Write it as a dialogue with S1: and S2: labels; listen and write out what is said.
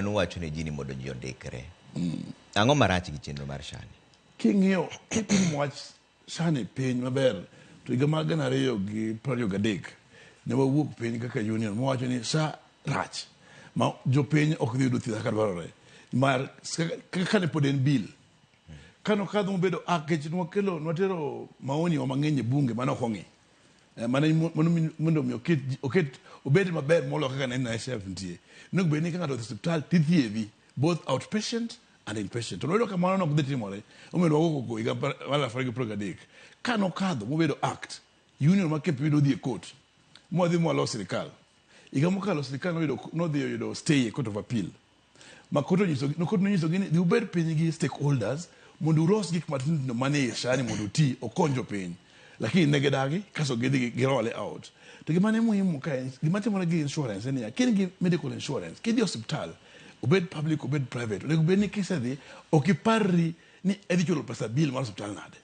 S1: Nuwacho ne ji ni mondo ji ondikre. Ang'o marach gi chenro mar SHA ni?
S2: King'iyo kipimo wach SHA ni piny maber to higa mar 2023 ne wawuok piny kaka union mawacho ni SHA rach ma jopiny ok dhi yudo thieth kaka dwarore mar kaka ne pod en bill kano kadho mobedo act nikech nwakelo nwatero maoni wa mang'eny e bunge mane ok ong'i. Mano mondo mi oket oket obed maber moloyo kaka ne NHIF nitie. Onego bed ni ka ng'ato odhi e osiptal tithiedhi both outpatient and inpatient. To noyudo ka mano ok dhi timore. Omiyo wago koko higa mar 2023. Ka nokadho mobedo act, union mar KPU nodhi e court mwadhi mwalo sirikal. Higa mokalo sirikal noyudo nodhi oyudo stay e court of appeal. Ma court onyiso court nonyisogi ni dhi ubed piny gi stakeholders mondo ulos gik matindo tindo manie SHA ni mondo oti okony jopiny. Lakini ne gidagi kasto gidhi girole out. To gima ne muhimu ka en gima timore gi insurance en niya, ka in gi medical insurance kidhi e osiptal obed public obed private onego bed ni kisedhi ok iparri ni idhi chulo pesa bill mar osiptal nade.